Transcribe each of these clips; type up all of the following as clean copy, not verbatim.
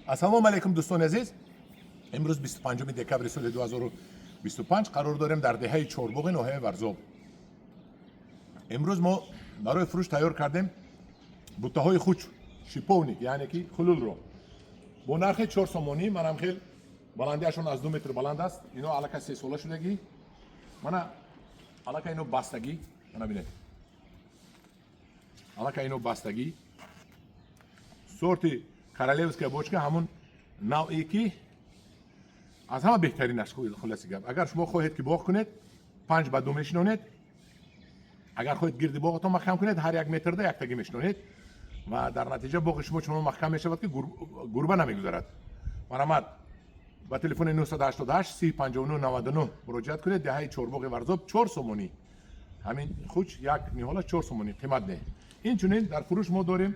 Ассалому алайкум, дӯстони азиз. Имрӯз 25 декабри соли 2025 қарор дорем дар деҳаи Чорбоғи ноҳияи Варзоб. Имрӯз мо барои фурӯш тайёр кардем буттаҳои хуч, шиповник, яъне ки хулулро бо нархи 4 сомонӣ. Манам хел баландиашон аз 2 метр баланд аст. Ино аллакай 3 сола шудагӣ, мана аллакай ино бастагӣ. Мана бинед, аллакай ино бастагӣ. Сорти Королевская бочка, ҳамун навъе ки аз ҳама беҳтаринаш. Хулоси гап, агар шумо хоҳед ки боғ кунед, 5 ба 2 мешинонед. Агар хоҳед гирди боғатон маҳкам кунед, ҳар як метрда яктагӣ мешинонед ва дар натиҷа боғи шумо чунон маҳкам мешавад, ки гурба намегузарад. Марҳамат, ба телефони 988 30 59 99 муроҷиат кунед. Деҳаи Чорбоғи Варзоб, 4 сомонӣ. Ҳамин хуч як ниҳола 4 сомонӣ, қимат не. Инчунин дар фурӯш мо дорем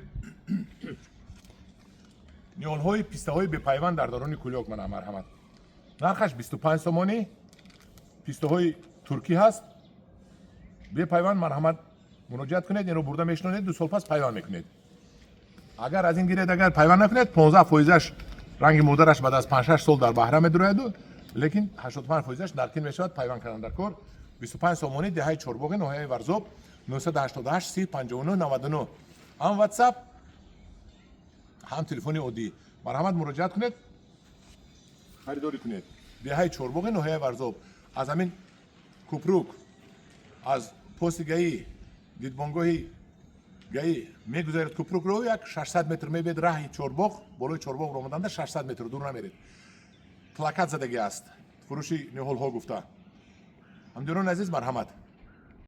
ниҳолҳои пистаҳои бепайванд дар даруни кулёк. Мана, марҳамат, нархаш 25 сомонӣ. Пистаҳои туркӣ ҳаст, бепайванд. Марҳамат, муроҷиат кунед. Инро бурда мешинонед, 2 сол пас пайванд мекунед. Агар аз ин гиред, агар пайванд накунед, 15 фоизаш ранги модараш баъд аз 5-6 сол дар баҳра медурояду, лекин 85 фоизаш даркин мешавад. Пайванд кардан дар кор. 25 сомонӣ, деҳаи Чорбоғи ноҳияи Варзоб, 988 30 59 99, ҳам WhatsApp, ҳам телефони оддӣ. Марҳамат, муроҷиат кунед, харидорӣ кунед. Деҳаи Чорбоғи ноҳияи Варзоб, аз ҳамин купрук, аз пости ГАИ, дидбонгоҳи ГАИ мегузаред купрукро, як 600 метр мебед. Раҳи Чорбоғ, болои Чорбоғ омаданда 600 метр дур намеред, плакат задагӣ аст, фурӯши ниҳолҳо гуфта. Ҳамдиёрони азиз, марҳамат.